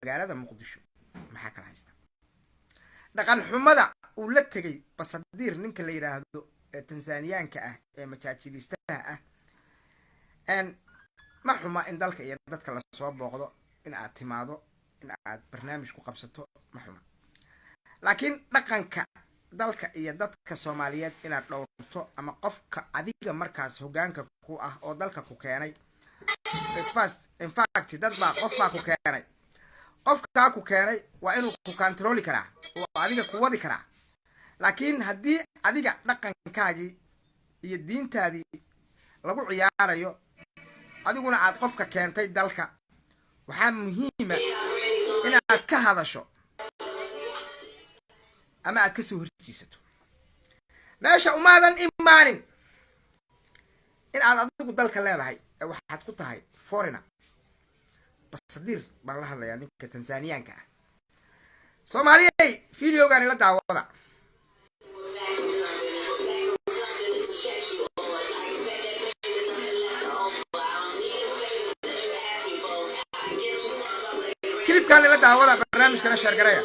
Magaalada Muqdisho maxaa kala haysta? Dhaqan xumada uu la tegay Basadiir, ninka la yidhaahdo ee Tanzaniyaanka ah ee majaajiliistaha ah, ma xuma in dalka iyo dadka lasoo booqdo, in aad timaado, in aad barnaamij ku qabsato, ma xuma. Laakiin dhaqanka dalka iyo dadka Soomaaliyeed inaad dhowrto, ama qofka adiga markaas hoggaanka ku ah oo dalka ku keenay first, in fact, dad baa, qof baa ku keenay. Qofkaa ku keenay waa inuu ku control-i karaa oo adiga ku wadi karaa. Laakiin haddii adiga dhaqankaagii iyo diintaadii lagu ciyaarayo, adiguna aad qofka keentay dalka, waxaa muhiima inaad ka hadasho ama aad ka soo horjeesato. Meesha umaadan imaanin in aad adigu dalka leedahay ee waxaad ku tahay foreigner. Basadiir baan la hadlayaa, ninka Tanzaniyaanka ah. Soomaaliyey, videogan ila daawada. Clip-kan ila daawada, barnaamijkana share gareeya.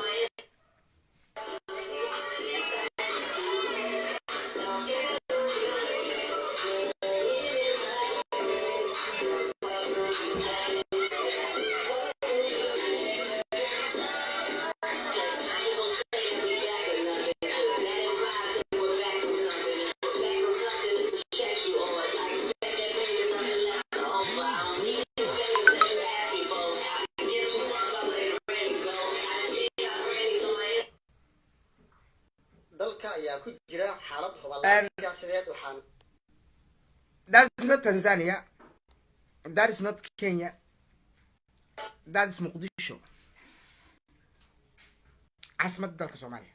Dalka ayaa ku jira xaalad hubanlaan siyaasadeed. Waxaan That is not Tanzania, that is not Kenya, that is Muqdisho, caasimadda dalka Soomaaliya.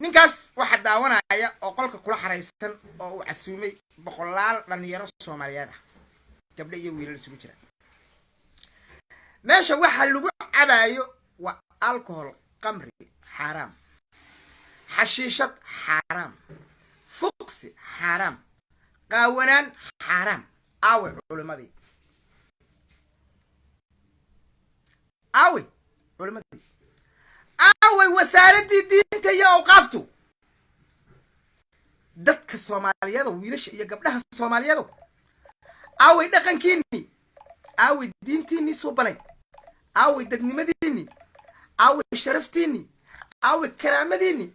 Ninkaas waxaa daawanaya oo qolka kula xaraysan oo uu casuumay boqolaal dhalinyaro Soomaaliyeed ah, gabdho iyo wiilal isugu jira. Meesha waxa lagu cabaayo waa alcohol, qamri xaaraam, xashiishad xaaraam, fuqsi xaaraam, qaawanaan xaaraam. Aawe culimadii? Aawe culimadii? Aaway wasaaraddii diinta iyo awqaaftu? Dadka Soomaaliyeedo, wiilasha iyo gabdhaha Soomaaliyeedo, aaway dhaqankiinii? Aaway diintiinii suubanayd? Aaway dadnimadiinii? Aaway sharaftiinii? Aaway karaamadiinii?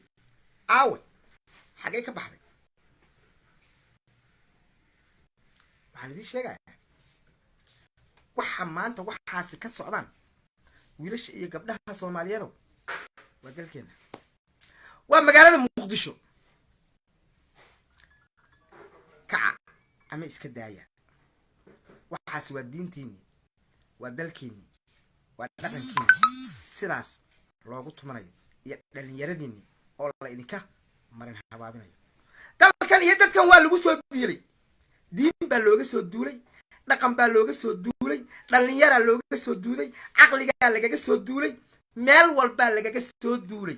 Aaway? Xaggay ka baxday? Waxaan idiin sheegayaa, waxa maanta waxaasi ka socdaan, wiilasha iyo gabdhaha Soomaaliyeedow, waa dalkeena, waa magaalada Muqdisho. Kaca ama iska daaya. Waxaasi waa diintiinii, waa dalkiinii, waa dhaqankiinii sidaas loogu tumanayo iyo dhalinyaradiinii oo la idinka marin habaabinayo. Dalkan iyo dadkan waa lagu soo diilay. Diin baa looga soo duulay, dhaqan baa looga soo duulay, dhallinyaraa looga soo duulay, caqligaa lagaga soo duulay, meel walbaa lagaga soo duulay.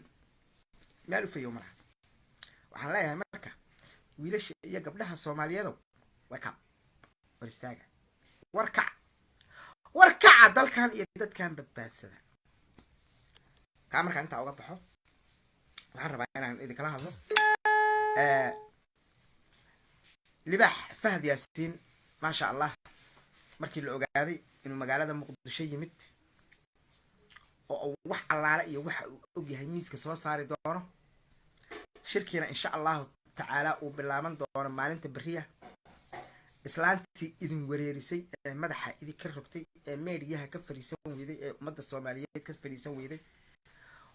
Meel u fayow malaha. Waxaan leeyahay marka, wiilasha iyo gabdhaha Soomaaliyeedow, wake up, war istaaga, war kac, war kaca, dalkan iyo dadkan badbaadsada. Kaa markaan intaa uga baxo, waxaan rabaa inaan idinkala hadlo Libaax Fahad Yaasiin. Maasha Allah, markii la ogaaday inuu magaalada Muqdisho yimid oo uu wax allaale iyo waxa uu ogyahay miiska soo saari doono, shirkiina insha Allahu tacaala uu bilaaban doono maalinta beriya, islaantii idin wareerisay ee madaxa idinka rogtay ee meediyaha ka fadhiisan weyday ee ummadda Soomaaliyeed ka fadhiisan weyday,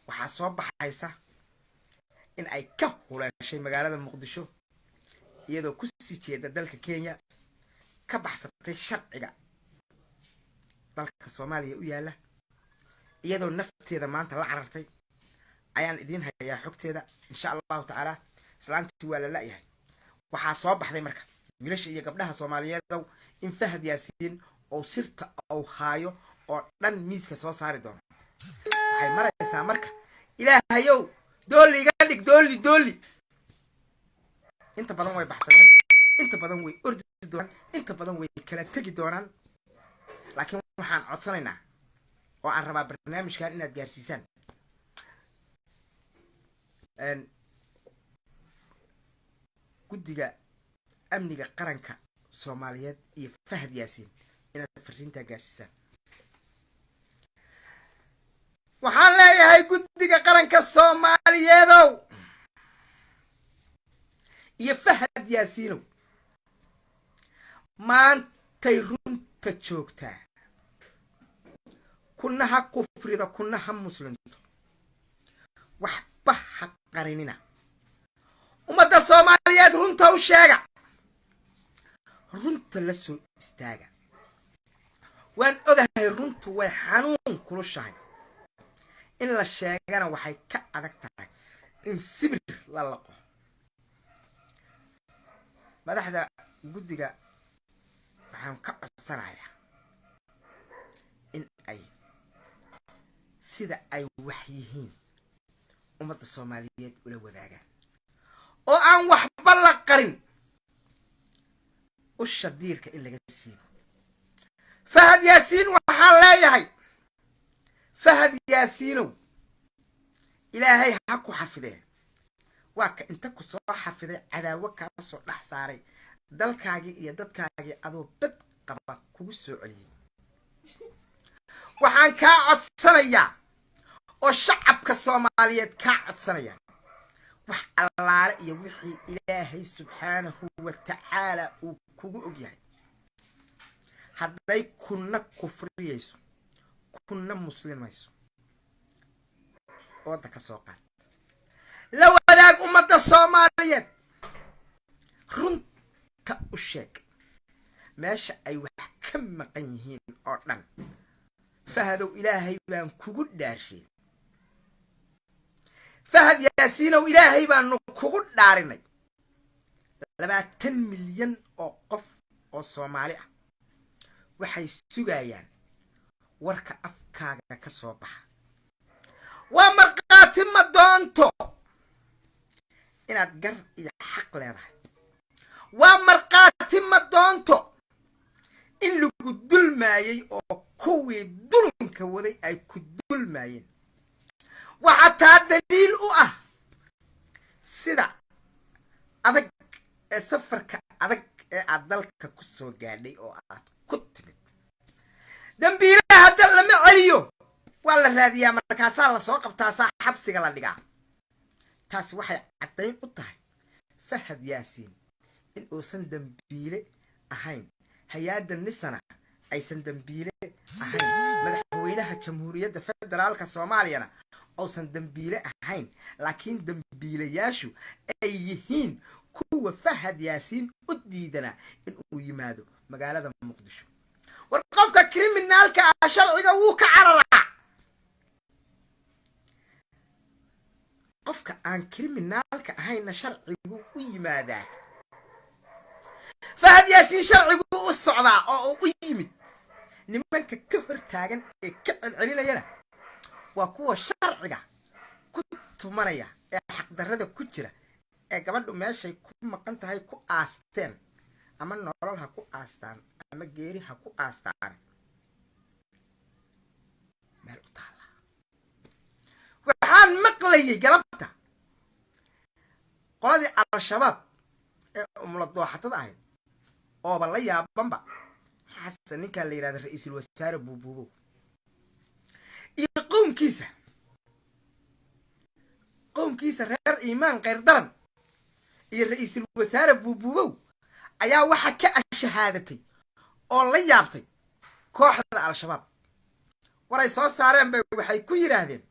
waxaa soo baxaysa in ay ka huleeshay magaalada Muqdisho iyadoo kusii jeeda dalka Kenya, ka baxsatay sharciga dalka Soomaaliya u yaalla, iyadoo nafteeda maanta la carartay ayaan idiin hayaa xogteeda insha Allahu tacaala. Islaantii waa la la-yahay. Waxaa soo baxday marka, wiilasha iyo gabdhaha Soomaaliyeedow, in Fahad Yaasiin oo sirta uu haayo oo dhan miiska soo saari doono. Waxay maraysaa marka, Ilaahayow doolli iga dhig, doolli, doolli. Inta badan way baxsadeen, inta badan way ordi doonaan, inta badan way kala tegi doonaan. Laakiin waxaan codsanaynaa oo aan rabaa barnaamijkan inaad gaarsiisaan Guddiga Amniga Qaranka Soomaaliyeed iyo Fahad Yaasiin inaad fariintaa gaarsiisaan. Waxaan leeyahay, Guddiga Qaranka Soomaaliyeedow iyo Fahad Yaasiinow, maantay runta joogtaa. Kuna ha kufrida, kuna ha muslimto, waxba ha qarinina. Ummadda Soomaaliyeed runta u sheega, runta la soo istaaga. Waan ogahay, runtu way xanuun kulushahay, in la sheegana waxay ka adag tahay in sibir la laqo. Madaxda guddiga waxaan ka codsanayaa in ay sida ay wax yihiin ummadda Soomaaliyeed ula wadaagaan oo aan waxba la qarin, usha diirka in laga siibo. Fahad Yaasiin waxaan leeyahay, Fahad Yaasiinow, Ilaahay ha ku xafidee. Waa ka inta ku soo xafiday, cadaawo kaa soo dhex saaray, dalkaagii iyo dadkaagii adoo bad qaba kugu soo celiyey. Waxaan kaa codsanayaa oo shacabka Soomaaliyeed kaa codsanaya, wax allaale iyo wixii Ilaahay subxaanahu wa tacaala uu kugu og yahay, hadday kuna kufriyayso, kuna muslimayso, ooda ka soo qaad, la wadaag ummadda Soomaaliyeed, runta u sheeg meesha ay wax ka maqan yihiin oo dhan. Fahadow, Ilaahay baan kugu dhaarshay. Fahad Yaasiinow, Ilaahay baanu kugu dhaarinay. 20 milyan oo qof oo Soomaali ah waxay sugayaan warka afkaaga ka soo baxa. Waa markhaati ma doonto inaad gar iyo xaq leedahay. Waa markhaati ma doonto in lagu dulmaayey oo kuwii dulunka waday ay ku dulmaayeen. Waxaa taa daliil u ah sida adag ee safarka adag ee aad dalka ku soo gaadhay oo aad ku timid. Dambiilaha hadda lama celiyo, waa la raadiyaa, markaasaa lasoo qabtaa, saa xabsiga la dhigaa. Taasi waxay caddayn u tahay Fahad Yaasiin in uusan dambiile ahayn, hay-adda NISAna aysan dambiile ahayn, madaxweynaha Jamhuuriyadda Federaalka Soomaaliyana uusan dambiile ahayn, laakiin dambiilayaashu ay yihiin kuwa Fahad Yaasiin u diidanaa in uu yimaado magaalada Muqdisho. War qofka criminalka ah sharciga wuu ka cararaa. Qofka aan criminalka ahayna sharcigu u yimaadaa. Fahad Yaasiin sharcigu u socdaa oo uu u yimid. Nimanka ka hor taagan ee ka celcelinayana waa kuwa sharciga ku tumanaya ee xaqdarrada ku jira, ee gabadhu meeshay ku maqan tahay ku aasteen, ama nolol ha ku aastaan ama geeri ha ku aastaan, meel u taalla. Waxaan maqlayay galabta qoladii Al-Shabaab ee umula dooxatada ahayd ooba la yaabanba Xasan, ninkaa la yidhahda Ra-iisul Wasaare Buubuubow iyo qowmkiisa reer Iimaan Khayr Daran iyo Ra-iisul Wasaare Buubuubow ayaa waxa ka ashahaadatay oo la yaabtay kooxda Al-Shabaab. Waray soo saareen bay waxay ku yidhaahdeen: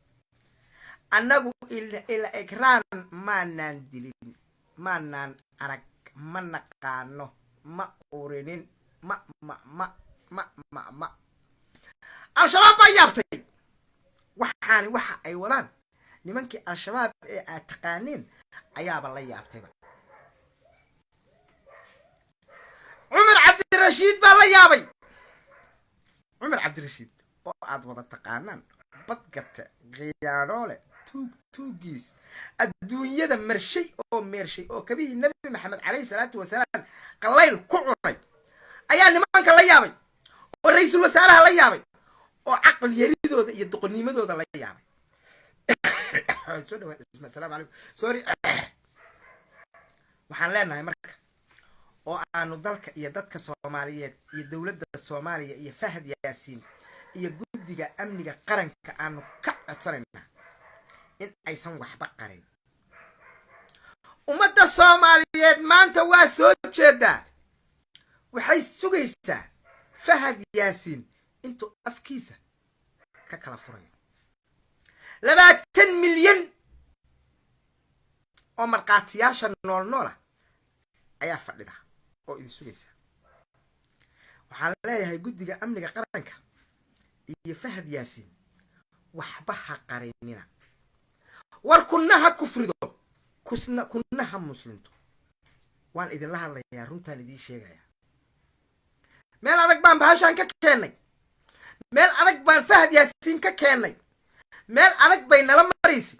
"Annagu ila Ikraan maanaan dilin, maanaan arag, ma naqaano, ma urinin, ma ma ma ma ma ma." Al-Shabaab baa yaabtay. Waxaani waxa ay wadaan nimankii Al-Shabaab ee aad taqaaneen ayaaba la yaabtayba. Cumar Cabdirashiid baa la yaabay. Cumar Cabdirashiid oo aad wada taqaanaan, badgate, khiyaanoole, tuug tuugiis adduunyada marshay oo meershay oo kabihii Nebi Maxamed calayhi salaatu wasalaam qallayl ku cunay, ayaa nimanka la yaabay. Oo Oo ra-iisul wasaaraha la yaabay, oo caqli yaridooda iyo doqonnimadooda la yaabay. Soo dhawaad. Asalaamu calaykum. Sorry. Waxaan leenahay marka, oo aanu dalka iyo dadka Soomaaliyeed iyo dowladda Soomaaliya iyo Fahad Yaasiin iyo Guddiga Amniga Qaranka aanu ka codsanaynaa in aysan waxba qarin. Ummadda Soomaaliyeed maanta waa soo jeedaa, waxay sugaysaa Fahad Yaasiin intuu afkiisa ka kala furayo. 20 milyan oo markhaatiyaasha nool noola ayaa fadhida oo idin sugaysa. Waxaan leeyahay Guddiga Amniga Qaranka iyo Fahad Yaasiin, waxba ha qarinina. War kunna ha kufrido, kusna kunna ha muslimto. Waan idinla hadlayaa, runtaan idiin sheegayaa. Meel adag baan bahashaan ka keennay, meel adag baan Fahad Yaasiin ka keennay, meel adag bay nala maraysay.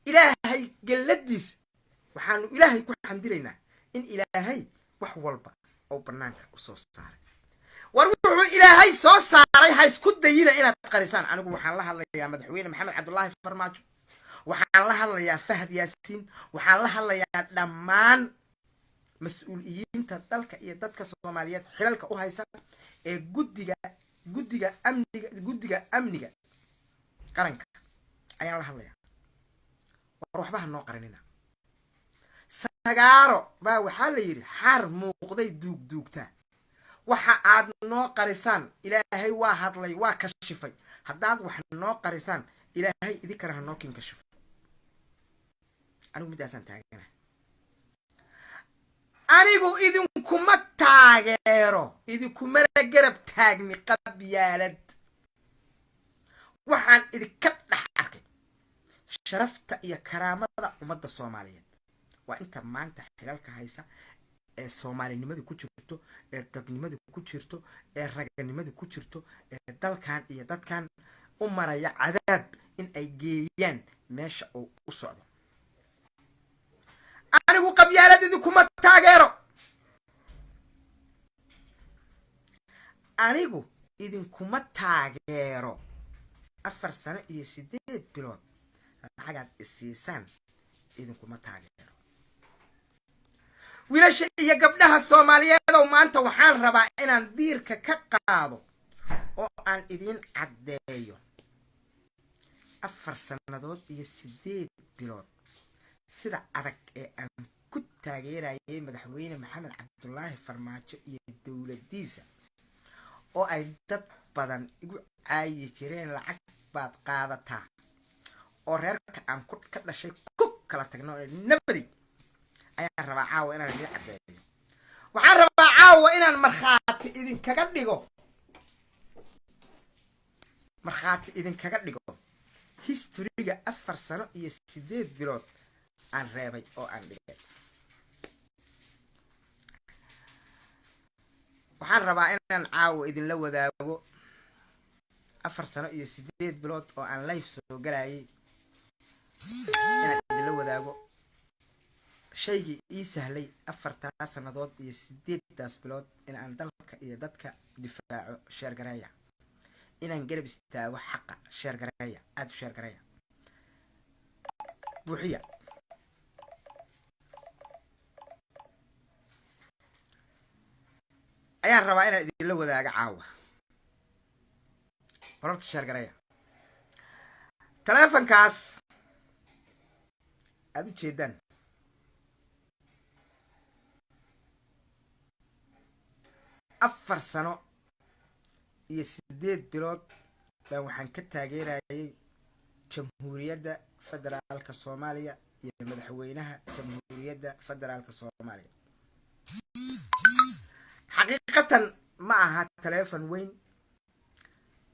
Ilaahay galladiis, waxaanu Ilaahay ku xamdinaynaa in Ilaahay wax walba oo bannaanka u soo saaray. War wuxuu Ilaahay soo saaray ha isku dayina inaad qarisaan. Anigu waxaan la hadlayaa Madaxweyne Maxamed Cabdullaahi Farmaajo, waxaan la hadlayaa Fahad Yaasiin, waxaan la hadlayaa dhammaan mas-uuliyiinta dalka iyo dadka Soomaaliyeed xilalka u haysa ee guddiga amniga qaranka ayaan la hadlayaa. War waxba ha noo qarinina. Sagaaro baa waxaa la yidhi xaar muuqday duugduugtaa. Waxa aad noo qarisaan, Ilaahay waa hadlay, waa kashifay. Haddaad wax noo qarisaan, Ilaahay idinkana ha noo kin kashifo. Anigu middaasaan taagana. Anigu idinkuma taageero, idinkumana garab taagni qabyaalad. Waxaan idinka dhex arkay sharafta iyo karaamada ummadda Soomaaliyeed. Waa inta maanta xilalka haysa ee soomaalinimadu ku jirto, ee dadnimadu ku jirto, ee raganimadu ku jirto, ee dalkan iyo dadkan u maraya cadaab in ay geeyaan meesha uu u socdo. Anigu qabyaalad idinkuma taageero, anigu idinkuma taageero. 4 sano iyo 8 bilood lacagaad isiisaan idinkuma taageero. Wiilasha iyo gabdhaha Soomaaliyeedow, maanta waxaan rabaa inaan diirka ka qaado oo aan idiin caddeeyo 4 sannadood iyo 8 bilood sida adag ee aan ku taageerayay Madaxweyne Maxamed Cabdulaahi Farmaajo iyo dowladdiisa, oo ay dad badan igu caayi jireen lacag baad qaadataa, oo reerka aan ku ka dhashay ku kala tagno nabadi, ayaan rabaa caawa inaan idiin caddeeyo. Waxaan rabaa caawa inaan markhaati idinkaga dhigo, markhaati idinkaga dhigo historyga 4 sano iyo 8 bilood aan reebay oo aan dhigay. Waxaan rabaa inaan caawa idinla wadaago 4 sano iyo 8 bilood oo aan live soo galayay, inaan idinla wadaago shaygii ii sahlay afartaas sannadood iyo sideedaas bilood in aan dalka iyo dadka difaaco. Share gareeya. Inaan garab istaago xaqa. Share gareeya, aada u share gareeya, buuxiya. Ayaan rabaa inaan idinla wadaago caawa. Hororta share gareeya. Taleefonkaas aada u jeedaan 4 sano iyo 8 bilood baan waxaan ka taageerayay Jamhuuriyadda Federaalka Soomaaliya iyo Madaxweynaha Jamhuuriyadda Federaalka Soomaaliya. Xaqiiqatan ma aha taleefon weyn,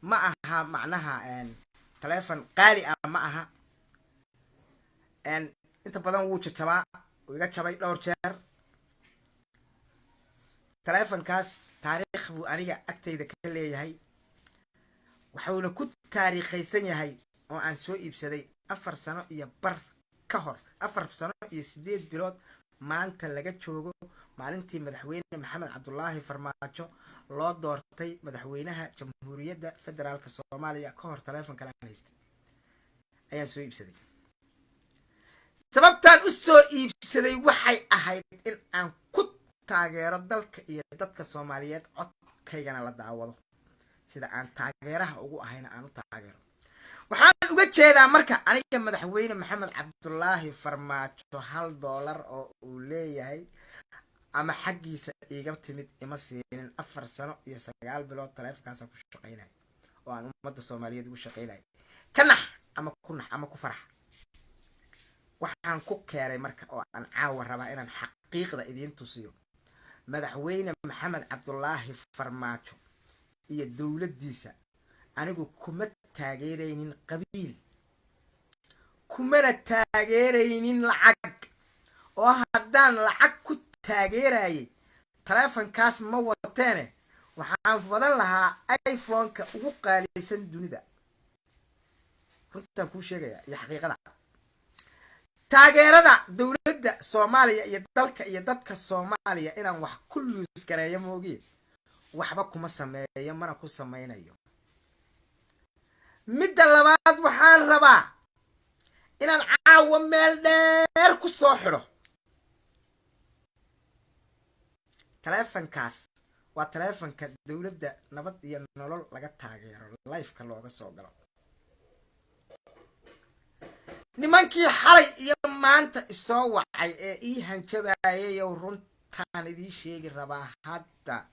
ma aha macnaha taleefon qaali ah ma aha. Inta badan wuu jajabaa, wuu iga jabay dhowr jeer. Taleefonkaas taariikh buu aniga agtayda ka leeyahay, waxuuna ku taariikhaysan yahay oo aan soo iibsaday 4 sano iyo bar ka hor, 4 sano iyo 8 bilood. Maanta laga joogo maalintii Madaxweyne Maxamed Cabdulaahi Farmaajo loo doortay madaxweynaha Jamhuuriyadda Federaalka Soomaaliya ka hor, taleefon kale aan haystay ayaan soo iibsaday. Sababtaan u soo iibsaday waxay ahayd in aan ku taageero dalka iyo dadka Soomaaliyeed, codkaygana la daawado, sida aan taageeraha ugu ahayna aan u taageero. Waxaan uga jeedaa marka, aniga Madaxweyne Maxamed Cabdulaahi Farmaajo hal doolar oo uu leeyahay ama xaggiisa iiga timid ima siinin. 4 sano iyo 9 bilood taleefonkaasaan ku shaqaynaya oo aan ummadda Soomaaliyeed ugu shaqaynaya. Ka nax ama ku nax ama ku farax, waxaan ku keenay marka oo aan caawa rabaa inaan xaqiiqda idiin tusiyo: Madaxweyne Maxamed Cabdulaahi Farmaajo iyo dowladdiisa anigu kuma taageeraynin qabiil, kumana taageeraynin lacag, oo haddaan lacag ku taageerayay taleefonkaas ma wateene, waxaan wadan lahaa iPhone-ka ugu qaalisan dunida. Runtaan kuu sheegaya iyo xaqiiqada. Taageerada dowladda Soomaaliya iyo dalka iyo dadka Soomaaliya inaan wax ku luus gareeyo moogiye, waxba kuma sameeyo, mana ku samaynayo. Midda labaad, waxaan rabaa inaan caawa meel dheer ku soo xidho. Taleefonkaas waa taleefonka dowladda Nabad iyo Nolol laga taageero, live-ka looga soo galo. Nimankii xalay iyo maanta isoo wacay ee ii hanjabaayay, runtaan idiin sheegi rabaa hadda.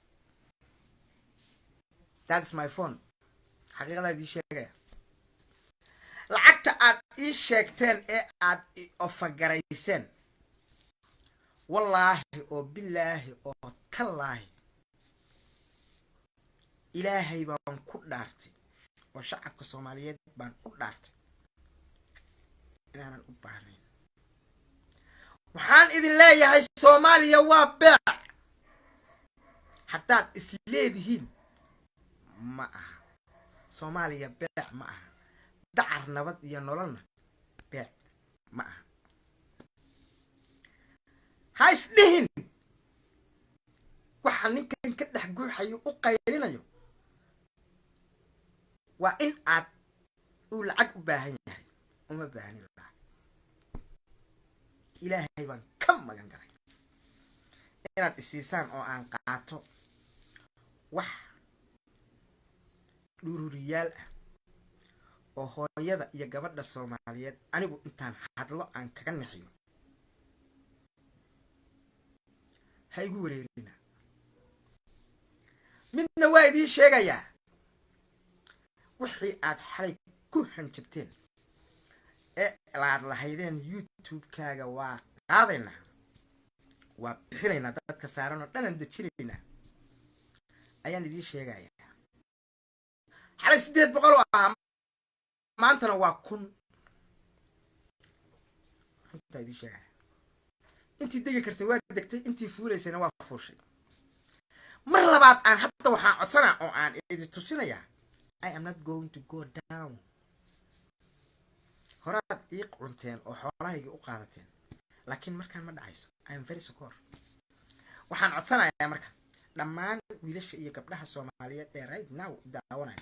That is my phone. Xaqiiqadaa idiin sheegaya. Lacagta aad ii sheegteen ee aad i offer-garayseen, wallaahi oo bilaahi oo tallaahi, Ilaahay baan ku dhaartay oo shacabka Soomaaliyeed baan u dhaartay inaanan u baahnayn. Waxaan idin leeyahay, Soomaaliya waa beec haddaad is leedihiin ma aha. Soomaaliya beec ma aha. Dacar Nabad iyo Nololna beec ma aha. Ha isdhihin waxa ninkan ka dhex guuxayo u qaylinayo waa in aad uu lacag u baahan yahay. Uma baahnin lacag. Ilaahay baan ka magan galay inaad isiisaan oo aan qaato wax dhururiyaal ah oo hooyada iyo gabadha Soomaaliyeed anigu intaan hadlo aan kaga nixiyo. Ha igu wareerina. Midna waa idiin sheegayaa: wixii aad xalay ku hanjabteen ee laad lahaydeen YouTube-kaaga waa qaadaynaa, waa bixinaynaa, dadka saaran oo dhanaan dejinaynaa, ayaan idiin sheegayaa. Xalay 800 oo ahaa, maantana waa 1000. Runtaa idiin sheegaya. Intii degi kartay waa degtay, intii fuulaysayna waa fuushay. Mar labaad aan hadda waxaan codsanaa oo aan idi tusinayaa, I am not going to go down. Horaad ii cunteen oo xoolahaygii u qaadateen, laakiin markaan ma dhacayso. I am very secure. Waxaan codsanayaa marka dhammaan wiilasha iyo gabdhaha Soomaaliyeed ee right now daawanaya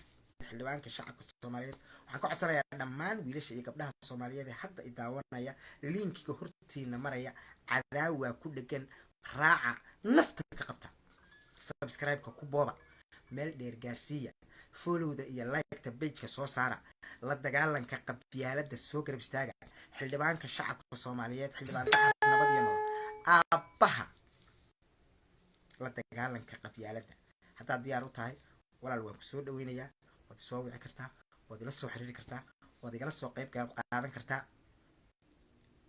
xildhibaanka shacabka Soomaaliyeed. Waxaan ka codsanayaa dhammaan wiilasha iyo gabdhaha Soomaaliyeed ee hadda i daawanaya, link-iga hortiina maraya, cadaawaa ku dhegan, raaca, nafta ka qabta, subscribe-ka ku booba, meel dheer gaarsiiya, follow-da iyo like-ta page-ka soo saara, la dagaalanka qabyaaladda soo garab istaaga xildhibaanka shacabka Soomaaliyeed, Xildhibaan Dacar Nabad iyo Nolol, aabbaha la dagaalanka qabyaaladda. Haddaad diyaar u tahay, walaal, waan ku soo dhaweynayaa. Waad soo wici kartaa, waad ila soo xiriiri kartaa, waad igala soo qayb qaadan kartaa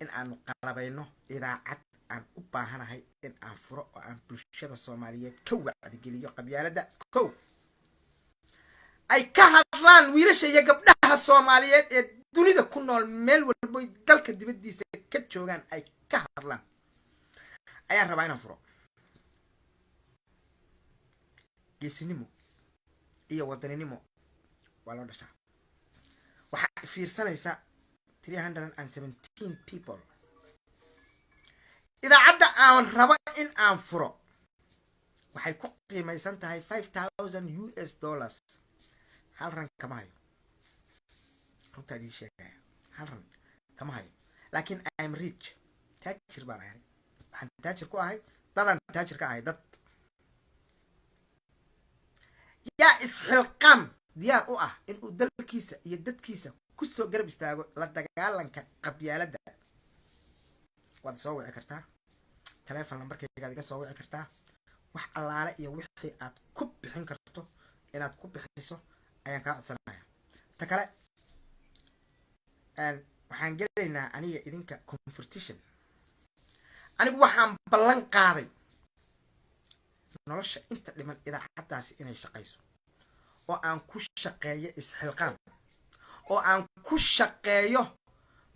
in aanu qalabayno idaacad aan u baahanahay in aan furo oo aan bulshada Soomaaliyeed ka wacdigeliyo qabyaaladda. Kow ay ka hadlaan wiilasha iyo gabdhaha Soomaaliyeed ee dunida ku nool, meel walboy dalka dibaddiisa ka joogaan ay ka hadlaan ayaan rabaa inaan furo. Geesinimo iyo wadaninimo waa loo dhashaa. Waxaa fiirsanaysa 317 people. Idaacadda Aan rabo in aan furo waxay ku qiimaysan tahay $5,000 US. Hal ran kama hayo, runtaa idii sheegaya, hal ran kama hayo, laakiin I'm rich, taajir baan ahay. Waxaan taajir ku ahay dadaan taajir ka ahay. Dad yaa isxilqaam diyaar u ah inuu dalkiisa iyo dadkiisa kusoo garab istaago la dagaalanka qabyaaladda? Waad soo wici kartaa, telefon lambarkaygaad iga soo wici kartaa. Wax allaale iyo wixii aad ku bixin karto inaad ku bixiso ayaan kaa codsanaya. Ta kale, waxaan gelaynaa aniga idinka competition. Anigu waxaan ballan qaaday nolosha inta dhiman idaacaddaasi inay shaqayso, oo aan ku shaqeeyo isxilqaam, oo aan ku shaqeeyo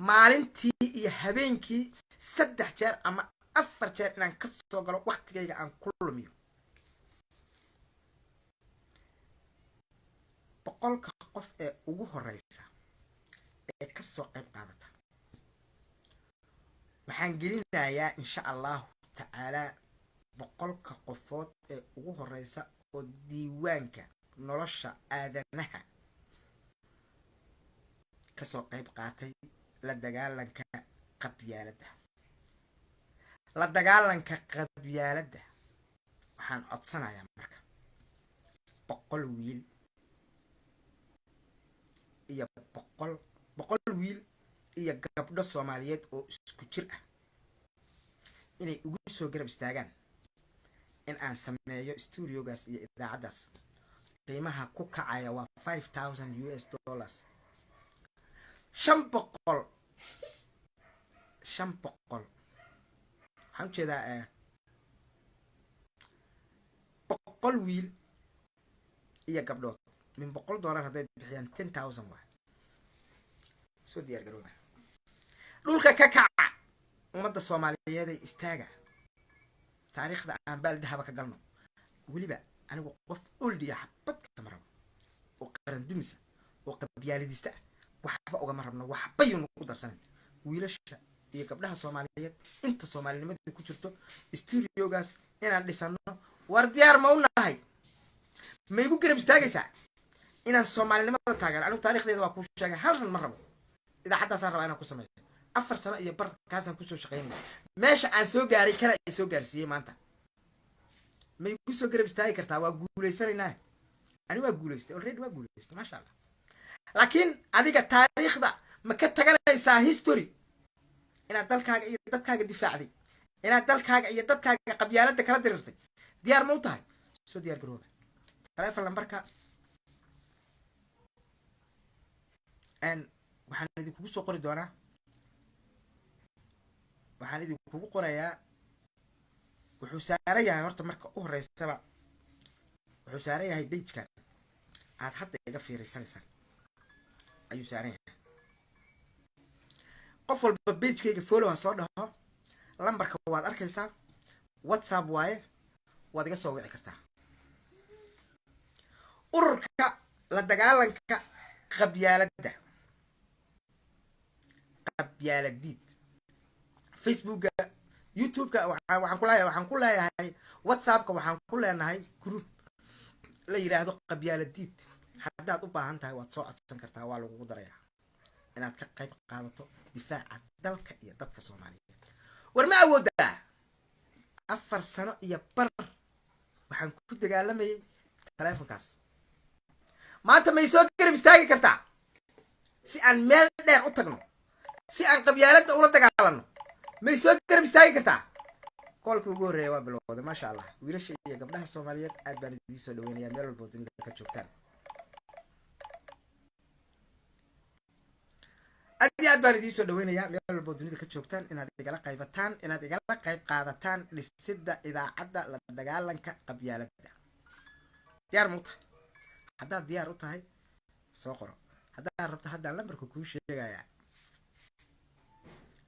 maalintii iyo habeenkii saddex jeer ama afar jeer inaan ka soo galo, waktigayga aan ku lumiyo. 100-ka qof ee ugu horeysa ee ka soo qayb qaadata waxaan gelinayaa, insha Allahu tacaalaa, 100-ka qofood ee ugu horeysa oo diiwaanka nolosha aadanaha kasoo qayb qaatay la dagaalanka qabyaaladda. La dagaalanka qabyaaladda waxaan codsanayaa marka 100 wiil iyo 100 wiil iyo gabdho Soomaaliyeed oo isku jir ah inay ugu soo garab istaagaan in aan sameeyo studiogaas iyo idaacaddaas. Qiimaha ku kacaya waa $5,000 US. 500, 500 waxaan ujeedaa, 100 wiil iyo gabdhood min $100 hadday bixiyaan, 10,000 waay. Soo diyaar garooba, dhulka ka kaca, ummadda Soomaaliyeeday, istaaga, taariikhda aan baaldahaba ka galno. Weliba anigu qof oldiya xabad kama rabo oo qaran dumisa oo qabyaaladiista ah, waxba ugama rabno, waxbayuu nagu darsanan. Wiilasha iyo gabdhaha Soomaaliyeed, inta soomaalinimada ku jirto, studiogaas inaan dhisano war diyaar ma u nahay? Ma igu garab istaagaysaa inaan soomaalinimada taageero? Anigu taarikhdeeda waa kuu sheegay. Hal ran ma rabo, idaacaddaasaan rabaa inaan ku sameeyo. 4 sano iyo bar kaasaan kusoo shaqaynaya. Meesha aan soo gaaray kala ay soo gaarsiiyey maanta. Ma igu soo garab istaagi kartaa? Waa guulaysanaynaa. Ani waa guulaystay already, waa guulaystay, maasha Allah. Laakiin adiga taariikhda ma ka taganaysaa history inaad dalkaaga iyo dadkaaga difaacday, inaad dalkaaga iyo dadkaaga qabyaaladda kala dirirtay? Diyaar ma u tahay? Soo diyaar garooba. Telefon lambarka waxaan idinkugu soo qori doonaa, waxaan idinkugu qorayaa. Wuxuu saaran yahay horta marka u horeysaba, wuxuu saaran yahay page-kan aad hadda iga fiiriysanaysaan ayuu saaran yahay. Qof walba page-kayga follow ha soo dhaho. Lambarka waad arkaysaa, WhatsApp waaye, waad iga soo wici kartaa. Ururka la dagaalanka qabyaaladda, Qabyaaladiid, Facebooka, YouTube-ka waxaan ku leeyahay, WhatsAppka waxaan ku leenahay group la yidhaahdo Qabyaaladiid. Haddaad u baahan tahay waad soo codsan kartaa, waa lagugu darayaa inaad ka qayb qaadato difaaca dalka iyo dadka Soomaaliyeed. War ma awoodaa? 4 sano iyo bar waxaan ku dagaalamayay taleefonkaas. Maanta may soo garab istaagi kartaa si aan meel dheer u tagno, si aan qabyaaladda ula dagaalanno? May soo garab istaagi kartaa? Koolkii ugu horreeya waa bilowday, maasha Allah. Wiilasha iyo gabdhaha Soomaaliyeed aad baan idiin soo dhaweynayaa meel walbo dunida ka joogtaan. Aad iyo aad baan idiin soo dhaweynayaa meel walbo dunida ka joogtaan inaad igala qaybataan, inaad igala qayb qaadataan dhisidda idaacadda la dagaalanka qabyaaladda. Diyaar ma u tahay? Haddaad diyaar u tahay soo qoro. Haddaad rabto haddaan lambarka kuu sheegayaa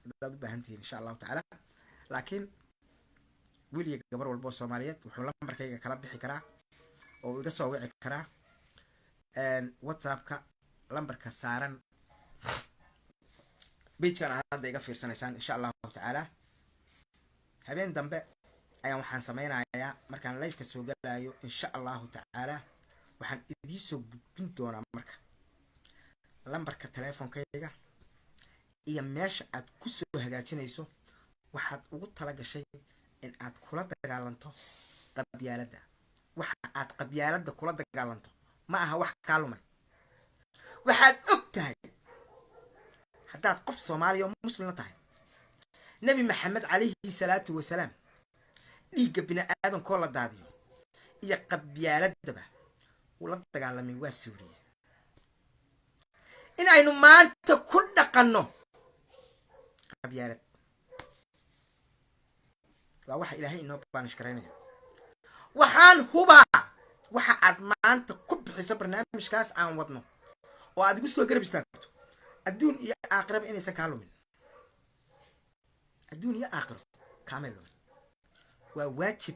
haddaad u baahan tihiin, insha Allahu tacaala. Laakiin wiil iyo gabar walbo Soomaaliyeed wuxuu lambarkayga kala bixi karaa oo iga soo wici karaa WhatsAppka lambarka saaran page-kan aad hadda iga fiirsanaysaan, insha Allahu tacaala. Habeen dambe ayaan waxaan sameynayaa, markaan liveka soo galayo, insha Allahu tacaala, waxaan idiin soo gudbin doonaa marka lambarka teleefonkayga iyo meesha aad ku soo hagaajinayso waxaad ugu tala gashay in aad kula dagaalanto qabyaaladda. Waxa aad qabyaaladda kula dagaalanto ma aha wax kaa lumay. Waxaad og tahay, haddaad qof Soomaaliya oo muslimna tahay, Nebi Maxamed calayhi salaatu wasalaam dhiigga bini aadamkoo la daadiyo iyo qabyaaladaba uu la dagaalamay, waa suuriye. In aynu maanta ku dhaqanno qabyaalad waa waxa Ilaahay inoo punish garaynaya. Waxaan hubaa waxa aad maanta ku bixiso barnaamijkaas aan wadno oo aad igu soo garab istaagto, adduun iyo aakhiraba inaysan kaa lumin. Adduun iyo aakhiro kaamay lumin. Waa waajib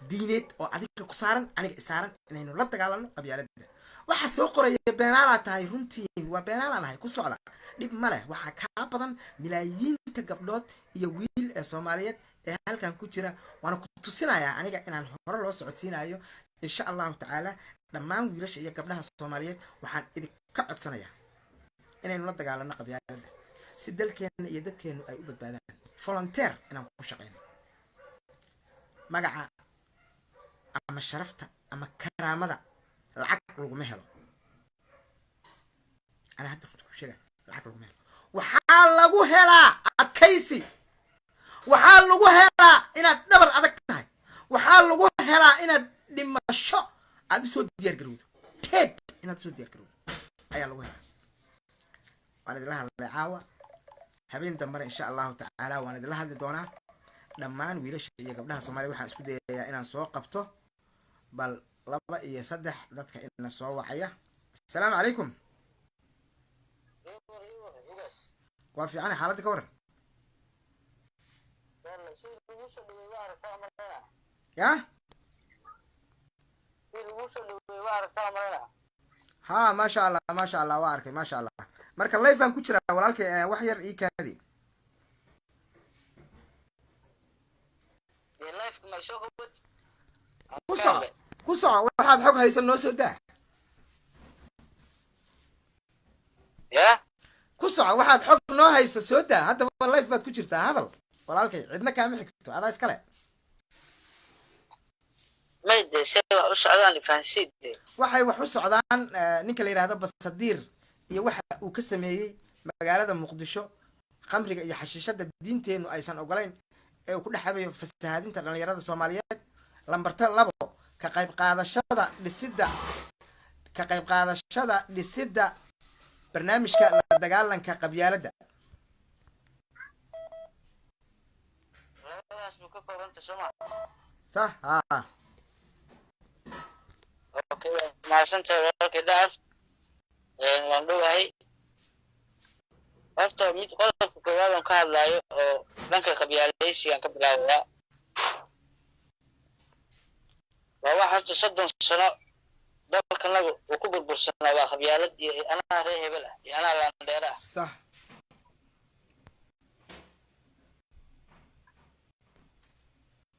diineed oo adiga ku saaran, aniga isaaran, inaynu la dagaalanno qabyaaladda. Waxa soo qoraya "Beenaalaa tahay", runtiin waa beenaalaan ahay. Ku socda, dhib ma leh. Waxaa kaa badan milaayiinta gabdhood iyo wiil ee Soomaaliyeed ee halkan ku jira. Waana ku tusinayaa aniga inaan hore loo socodsiinayo, insha Allahu tacaala. Dhammaan wiilasha iyo gabdhaha Soomaaliyeed waxaan idinka codsanayaa inaynu la dagaalano qabyaaladda si dalkeenna iyo dadkeennu ay u badbaadaan. Volunteer inaan ku shaqeyno, magaca ama sharafta ama karaamada lacag laguma helo. Anaa hadda runta ku sheega, lacag laguma helo. Waxaa lagu helaa adkaysi, waxaa lagu helaa inaad dhabar adag tahay, waxaa lagu helaa inaad dhimasho aad usoo diyaar garowdo, teed inaad usoo diyaar garowdo ayaa lagu helaa. Waan idinla hadlay caawa. Habeen dambena, insha Allahu tacaala, waan idinla hadli doonaa. Dhammaan wiilasha iyo gabdhaha Soomaaliyed waxaan isku dayayaa inaan soo qabto bal laba iyo saddex dadka ina soo wacaya. Asalaamu calaykum. Waa fiican, xaaladda ka waran? Yalla, sii lagu soo dhaweey waa aragtaa marayna. Ya. Sii lagu soo dhaweey waa aragtaa marayna. Ha, maasha Allah, maasha Allah, waa arkay, maasha Allah. Marka live aan ku jiraa, walaalkay, wax yar ii kaadi. Dee life ma soo qabad. Ku soco, ku soco, waxaad xog haysan noo soo daa. Ya. Ku soco, waxaad xog noo hayso soo daa. Haddaba live baad ku jirtaa, hadal walaalkay, cidna kaama xigto, adaa iskale. May dee, see wax u socdaan ifahansiid dee. Waxay wax u socdaan, ninka la yidhahdo Basadiir iyo waxa uu ka sameeyey magaalada Muqdisho, khamriga iyo xashiishada diinteennu aysan ogolayn ee uu ku dhex habayo, fasahaadinta dhalinyarada Soomaaliyeed. Lambarta labo, ka qayb qaadashada dhisidda barnaamijka la dagaalanka qabyaaladda. Labadaas buu ka koobanta, soo ma? Sax, ha. Okay, waa mahadsantahay walaalkay Dhacaf. Waan dhowahay. Horta mid qodobka koowaad oon ka hadlaayo oo dhanka qabyaalaysigaan ka bilaabayaa waa wax horta 30 sano dalkanagu uu ku burbursanaa, waa qabyaalad iyo anaa reer hebel ah iyo anaa laandheere ah.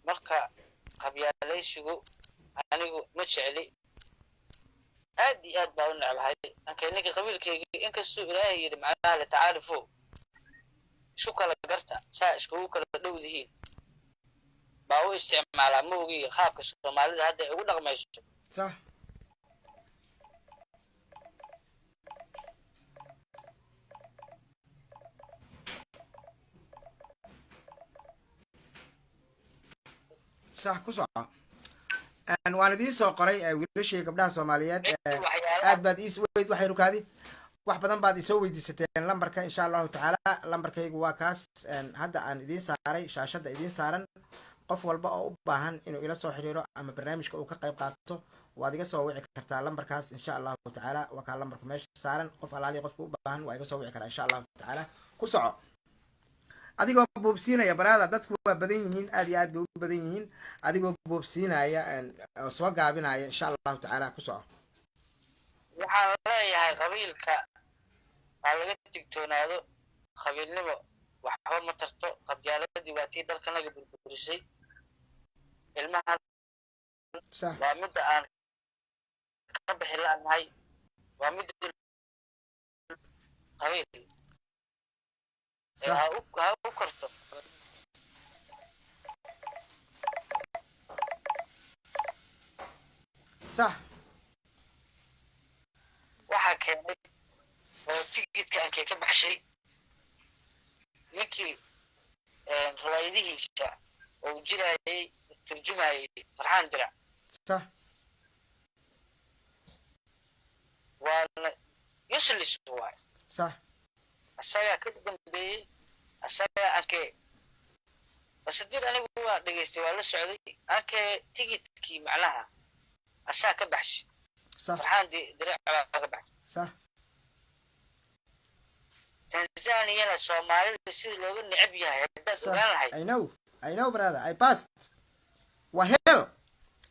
Marka qabyaalaysigu anigu ma jecli, aad iyo aad baa u necbahay. Ankay ninka qabiilkaygii, inkastuu Ilaahay yidhi macnaha litacaarifo, isku kala garta, saa iskugu kala dhowdihiin baa u isticmaalaa, ma ogiyi qaabka Soomaalida hadda ay ugu dhaqmayso. Sax, ku soco. Waan idiin soo qoray, wiilashii gabdhaha Soomaaliyeed. Waxyaalaha Aad baad iis weyd, waxay rukaadi wax badan baad isoo weydiisateen lambarka. Insha Allahu tacaala lambarkaygu waa kaas hadda aan idiin saaray shaashadda idiin saaran. Qof walba oo u baahan inuu ila soo xiriiro ama barnaamijka uu ka qayb qaato, waad iga soo wici kartaa lambarkaas, insha Allahu tacaala. Waa kaa lambarku meesha saaran. Qof alaaliya qofka u baahan waa iga soo wici karaa, insha Allahu tacaala. Ku soco adigoo boobsiinaya baraada, dadku waa badan yihiin, aad iyo aad bay u badan yihiin. Adigoo boobsiinaya oo soo gaabinaya, insha Allahu tacaala, ku soco. Waxaan leeyahay qabiilka ha laga digtoonaado, qabiilnimo. Waxba ma tarto. Qabyaaladii waa tii dalkanaga burburisay ilmahan. Waa midda aan ka bixi la'nahay, waa midda qabiil ee ha u korto. Waxaa keenay oo tigidka ankee ka baxshay ninkii riwaayadihiisa oo uu jirayay, turjumayay, Farxaan Dirac. Waana useless waay. Asagaa ka dambeeyey, asagaa ankee Basadiir. Anigu waa dhegaystay, waa la socday ankee tigidkii, macnaha asaa ka baxshay. Farxaan Dirac baa ka baxshay. Tanzaniyana Soomaalida sida looga neceb yahay haddaad ogaan lahayd. I know, I know, brother. I passed. Waa hell,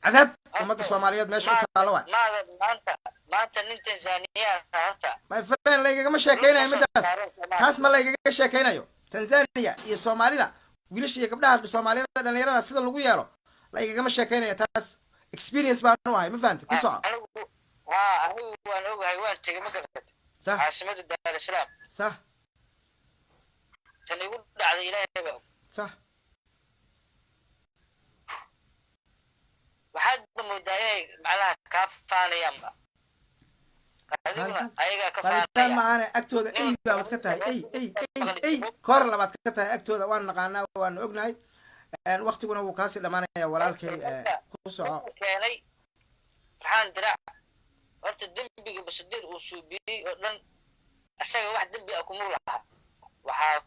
cadaab ummadda Soomaaliyeed meesha u taalo waay. Maada maanta nin Tanzaniya horta. My friend, laygagama sheekaynayo midaas. Taas ma laygaga sheekaynayo. Tanzania iyo Soomaalida, wiilasha iyo gabdhaha Soomaaliyada, dhalinyarada sida lagu yeelo laygagama sheekaynaya. Taas experience baan u ahay, ma fahamti? Ku soco. Anigu haa, anigu waan ogahay, waan tegey, ma garat? Caasimada Daar es Salaam. Tan igu dhacday Ilaahay baa og. Waxaad moodaa inay macnaha kaa faanayaanba adiguna, ayagaa ka Qaalitaan faanaya. Maahane, agtooda ey baabad ka tahay, ey ey ey ey kor labaad ka tahay agtooda. Waan naqaanaa, waanu ognahay. Waktiguna wuu kaasii dhamaanaya, walaalkay, ku soco. Wuxuu keenay Farxaan Dirac horta dembiga Basadiir uu suubiyey oo dhan, isaga wax dembi ah kuma laha. Waxaa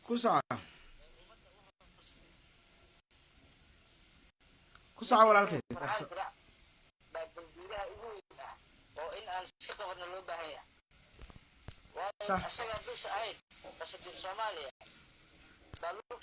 Ku soco, ku soco, walaalkay. Farxaan Dirac baa dambiilaha ugu weyn ah oo in aan iska qabanna loo baahan yahay, waayo isaga hadduusa ahayn Basadiir, Soomaaliya baa lug.